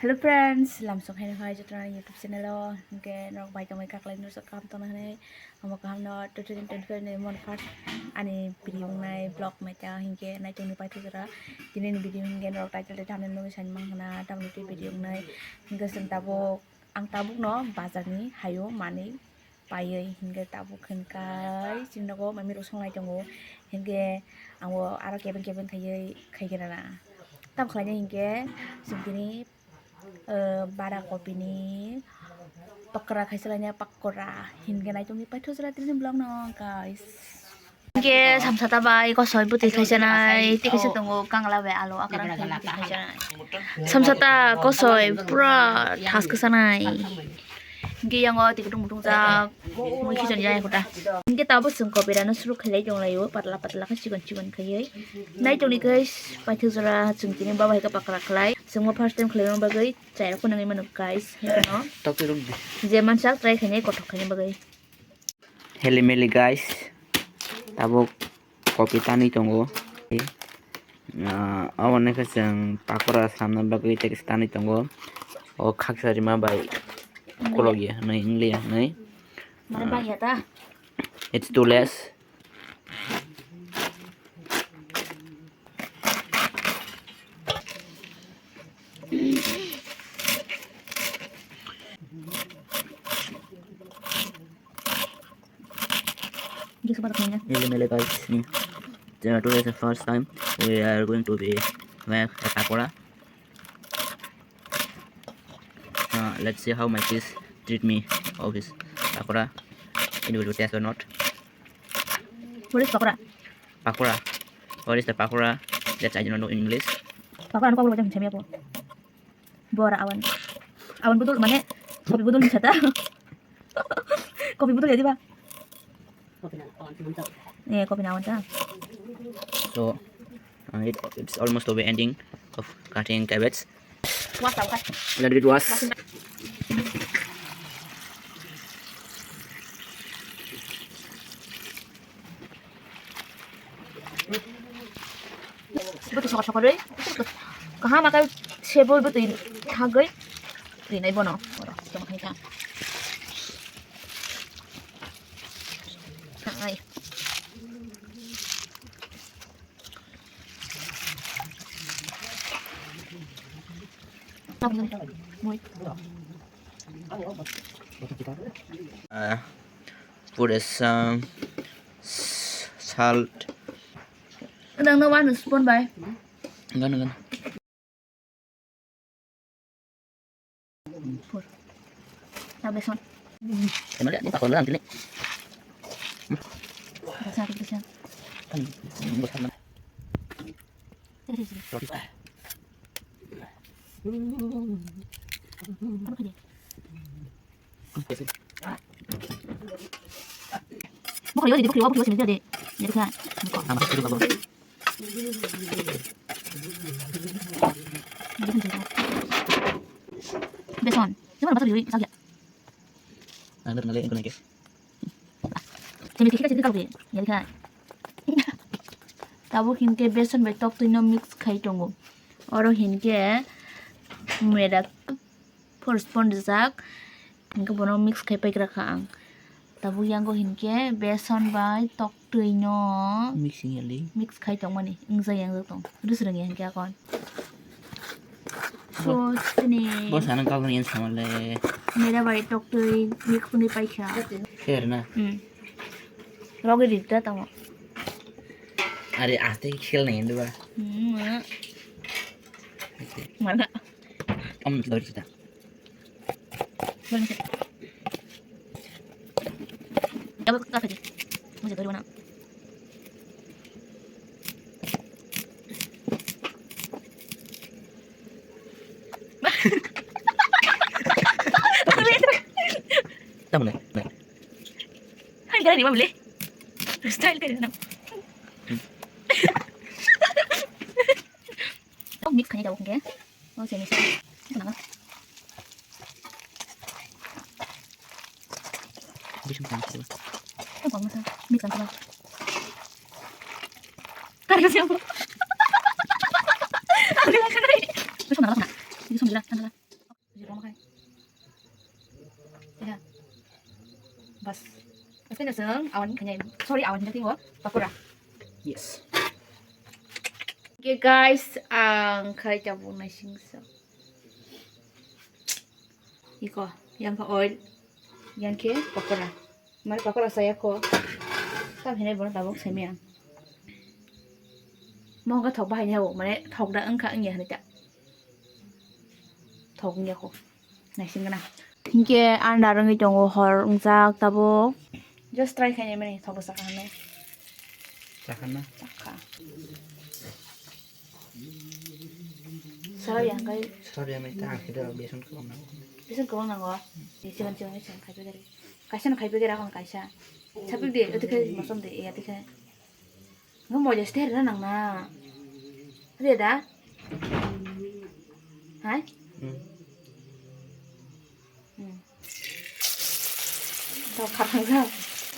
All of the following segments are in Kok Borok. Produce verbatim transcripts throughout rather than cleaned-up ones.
Hello friends, lamsok hai hai jotono ani YouTube channel o, hingke norok bai tongbai kaklai norok kaham tongna hinwi, omo kaham no two thousand twenty-five ni mon first ani video wngnai vlog wngnai ta, hingke naitok ni paithak jora tini ni video hingke norok title tei thumbnail nugwi sani mankha na, tamoni tei video wngnai hingke chwng tabuk, ang tabuk no bazar ni hayo manwi paiwi hingke tabuk hwnkai chini nogo mami rok songlai tongo, hingke ang o aro kebeng kebeng khaiwi khaikhe rana. Tamo khlainai hingke chwng tini, eh, bara kopi ni pakora khaisa lainai, pakora hingke naitok ni paithak jora tini vlog no guys. Hingke samsata bai kosoi bwtwi khaisanai, tei kaisa tongo kangla bai alu akwrang khai bwtwi khaisanai. Samsata kosoi pura thas kwsanai. Hingke yango twi kutung mutung jak, mui khichon jaya kota. Hingke tabuk chwng kopi rano suruk khailai tonglaio, patla patla khe chikon chikon khaiwi. Naitok ni khe paithak jora chwng tini baba hai khe pakra khlai. Chwngbo first time khlaima bagwi chairok phunugwi mano guys, hai kheno. Tok twi rwdi. Je mansak try khainai kothok khainai bagwi. Heli meli guys, tabuk kopi tanwi tongo. Ah, aboni khe chwng pakora samna bagwi tei kisa tanwi tongo. O khaksa rima bai kolokya hinwi, wngliya hinwi. Mana bangya ta? It's too less. Mili mili guys, ni. Today is the first time we are going to be make a pakora. Uh, let's see how my kids treat me of this pakora. It will be taste or not. What is pakora? Pakora. What is the pakora? That I do not know in English. Pakora no pakora jang chamiya po. Bora awan. Awan budul mane kopi budul ni sata. Kopi budul ya diba? Eh, kopi na awan ta. So, uh, it, it's almost to be ending of cutting cabbage. Let it wash. Bwtwi sokor sokor ri. Kaham akai sebo bwtwi thagwi rinai bono. Oro, tongthai kha. Ai. Uh, put a some s- salt. Nang no one spoon bai. Gana gana. Pur. Tahu beson. Emang lihat ni takut lah nanti ni. Besar besar. Kan besar mana? Roti. Apa kerja? Bukan lagi, bukan lagi, bukan lagi, bukan lagi. Jadi kan. Sama sih, bukan. Beson. Coba baca dulu, sakit. Ang nang nang nang. Jadi kita cerita kalau ya, jadi kan. Tabuk hinke beson bai tok twi no mix khai tongo. Oro hinke medak. First pon rijak, hingke bono mix khai paikra kha ang. Tabuk yango hingke beson bai toktwi no mixing yali. Mix khai tongmani, wngjak yangjak tong. Rus rwngya hingke akon. So, chini bo sana kau ni sama le. Mera bai toktwi mix wngwi paikha. Ser na. Hmm. Rogi rita tamo. Are aste khel nai ndu ba. Hmm. Mana? Om lori kita. Double cup aja. Mujhe gari bana. Tamne. Hai gari ni mamle. Style kare na. Mix khaina jabo hingke. O se mix. Ito nang. Ito kong masa. Mix ang kala. Kare kasi ako. Ang kala kare. Ito nang kala. Ito nang kala. Bas. Bas, khe chwng awan khainai. Sorry, awan hinjak twi o pakora. Yes. Okay, guys, ang khai tabuk naisingsa. Iko, yang khe oil, yang khe pakora. Mane pakora saya kho. Tam hinai bono tabuk semi ang. Mo khe thok bahai ni habo, mane thok da wngkha wngya hinui ta. Thok wngya kho. Naising gana. Hinkhe anda rwngwi tongo hor wngjak tabuk. Just try khainai mani thok bwsa kha hinui. Chakha na? Chakha. Sara yang kai. Sara yang mai ta ang khe da beson kwbang nango. Beson kwbang nango. Ni sigon sigon ni sigon khai pegari. Kaisa no khai pegari akon kaisa. Sapik de, oti khai mosom de, ya ti khai. Nung moja ster na nang na. Ade da? Hai? Hmm. Hmm. Tau kharang ja.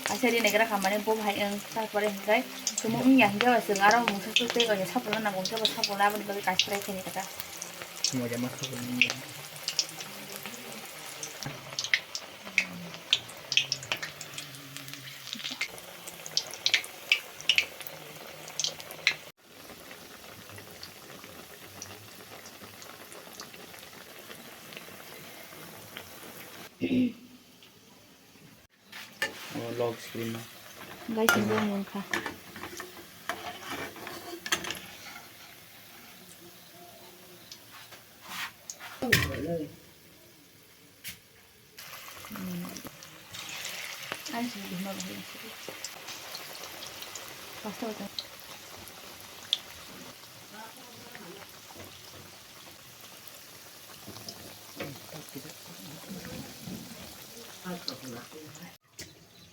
Kaisa ri negra khamani bo hai ang, tarpore hingkai. Sumo wngya hingke ba chwng aro mungsa suk tei oya sapulna nango hingke bo sapulna aboni bagwi kaisa try khaini kaka. Moja ma sapulna. Oh, lock screen no. Guys, ini yang kha.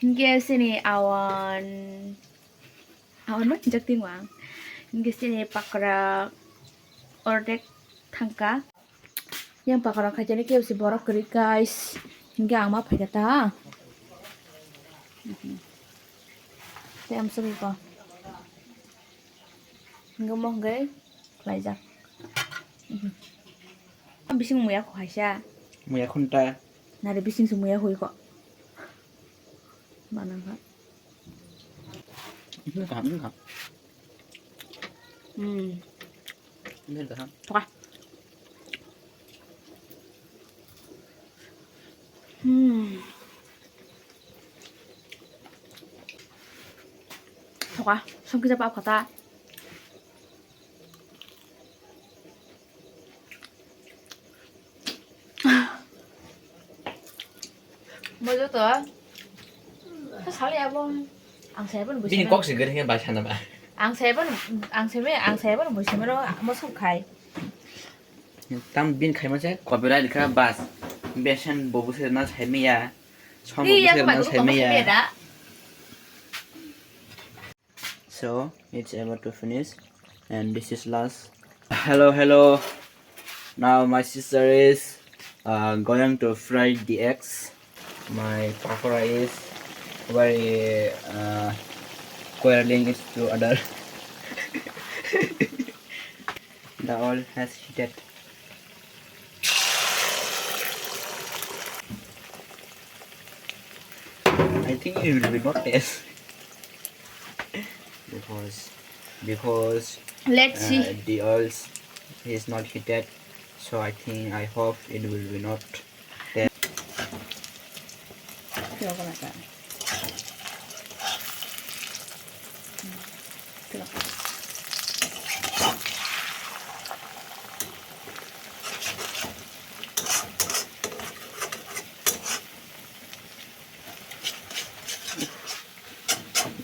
Hingke sini awan, awan ma chinjak tingwang. Hingke sini pakra ordek thangka. Yang pakra khaijani kebo se borok kwrwi, guys. Hingke ang ma phaikha ta. Tei amsugwi ko. Hingke mo hingke khlaijak. Bising muya kho haisa. Muya khunta. Nare bising se muya hui ko. Manang kha. Ini kaham, ini kaham. Hmm. Ini kaham. Toka. Hmm. Toka, song kisa pap kata. Mojo to. Sali abo. Ang saya pun bini kok sih gering bahasa nama. Ang saya pun, ang saya, ang saya pun bujimano mosok khai. Tam bin khai masa copyright kha bas. Besen bobu se na sai miya. Som bobu se na sai miya. So, it's about to finish, and this is last. Hello, hello. Now my sister is uh, going to fry the eggs. My pakora is very uh, quarreling each to other. The oil has heated. I think it will be not taste because because Let's see. Uh, the oils is not heated, so I think I hope it will be not taste.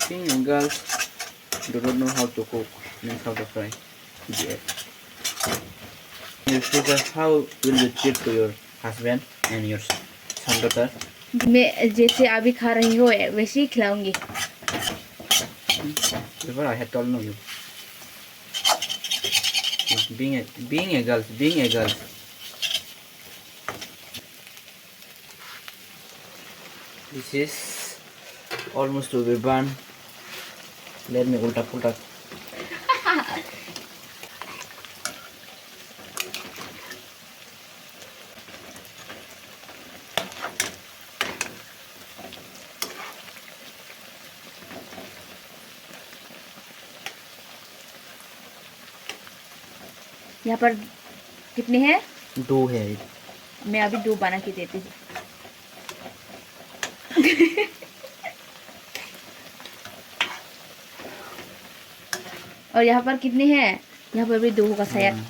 Being a girl do not know how to cook, means how to fry. Yeah. In your future, how will you treat to your husband and your son daughter? मैं जैसे अभी खा रही हो वैसे ही खिलाऊंगी। Before I had told no you. Being a being a girl, being a girl. This is almost to be burned. Let me ulta pulta. यहाँ पर कितनी है? दो है। मैं अभी दो बना के देती हूँ। और यहाँ पर कितनी है? यहाँ पर भी दो होगा शायद। हाँ।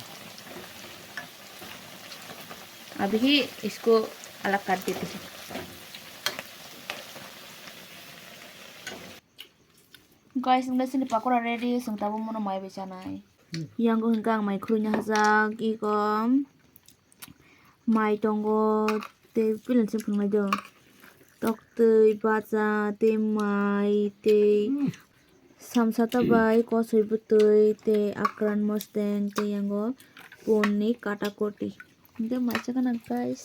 अभी ही इसको अलग कर देती हूँ। Guys, wngkha chini pakora ready, chwng tabuk mono mai bai chanai. Yang go hwnkha ang mai khurui na hajak, iko mai tongo, tei pilon se phunuknai do. Toktwi, bacha, tei mai, tei samsata bai kosoi bwtwi, tei akran mosteng, tei yang go ponni kata koti. Hwnkhe mai chakha na, guys.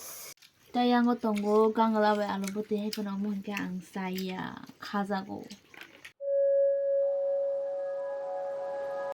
Tei yango tongo gangla bai alu bwtwi, hai phano omo hinkhe ang chaya, khajago.